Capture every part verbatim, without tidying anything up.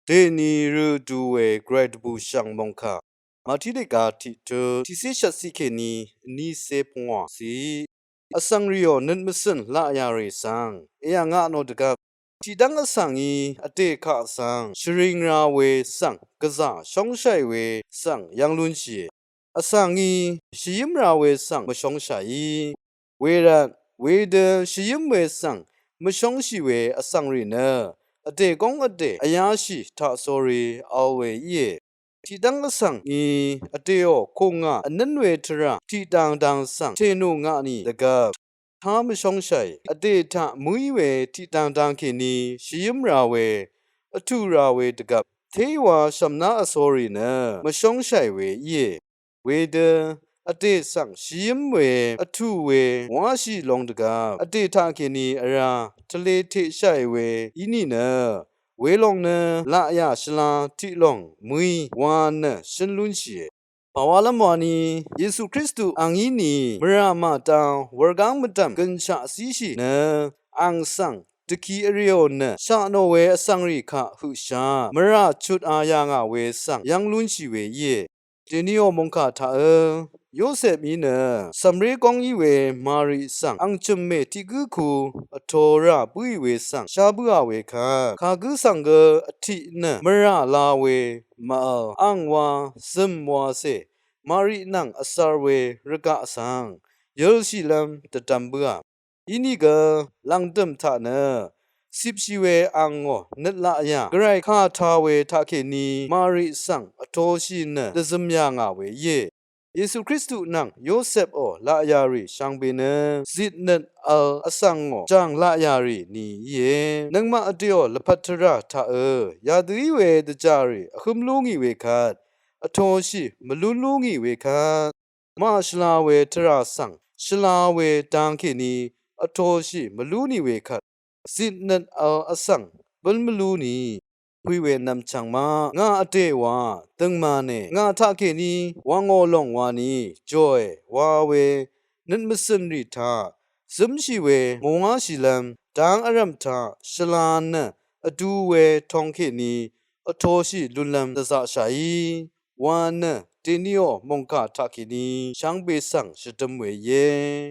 dèní rø du we gvray dvbùshv̀ng mòngkà Màtí dvgá tiqtø tiqcé shvtciq kèní vnícé pungwà ciq. Vsvng rìò nøt mvcø̀n laqyà rì svng èyv̀nga nò dvgvp, tiqdv́ng vsvng í vdè kaq svng shvring ra we svng gvzà shóngshàì we svng yv́ng lúnshìe. Vsvng í shvyǿm ra we svng mvshóngshàí. Wervt wedø shvyǿm we svng mvshóngshì we vsvng rì nø vdè góng vdè vyáshì taqsórí vl we íe. Tiqdv́ng vsvng í vdèò kùngà vnǿn we tvrà tiqdang dang svng tènù ngà nì dvgvp, tá mvshóngshàì vdè taq mø̀í we tiqdang dang kèní shvyǿm ra we, vtù ra we dvgvp, téwa shv̀mná vsórí nø mvshóngshàì we íe. Wedø vdè svng shvyǿm we, vtù we wáshì long dvgvp, vdè taqkèní vrá tvlē teqshàì we í nìnø, welòng nø laqyà shvla tiqlòng mø̀í wa nø shǿn lúnshìe. Pàwálv́m wani Yesu Kristu ang í nì mvrà màda wurgáng mvdv̀m gønshaq císhì nø, ang svng dvki vrìò nø sha nò we vsvng rì kaq høqshaq mvrà chut a yà ngà we svng yv́ng lúnshì we íe. Dèníò mòngkà taq ø, Yosep í nø cv̀mré góng í we Mari svng ang chø̀mmè tiq gǿ ku vtō rà bǿì we svng shá bǿà we kvt, kagǿ svng gø vtiq nø mvrà la we màvl ang wa zø̀m wacè Mari nvng vcvr we rvgaq svng yølshìlv́m dvdvm bǿà. Inìgø lv̀ngdø̀m taq nø cipshì we angò nøt laqyà gvray kà tā we taqkèní Mari svng vtōshì nø dvzøm yà ngà we íe. Yesu Kristu nvng Yosepò laqyà rì shvngbe nø zit nøt vl vsvngò jàng laqyà rì ni íe. Nøngmaq vdèò lvpat tvrà taq ø yadø í we dvjà rì vhǿm lú ngì we kvt, vtōshì mvlún lú ngì we kvt, màshvla we tvrà svng shvla we dang kèní vtōshì mvlú nì we kvt, zit nøt vl vsvng bǿn mvlú nì. Pui we nvmchv̀ng maq, ngà vdè wa døngmane, ngà taqkèní wvngò lòng wani jòe wa we nøt mvcø̀n rì taq zǿmshì we mùwáshìlv́m dáng vrv̀m taq shvla nø vdu we tong kèní vtōshì lunlv́m dvzaqshàí wa nø dèníò mòngkà taqkèní shvngbe svng shvdøm we íe.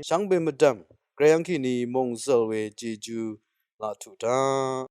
Shvngbe mvdv̀m gvray yv́ng kèní mòngzø̀l we jejú laq tuq daq.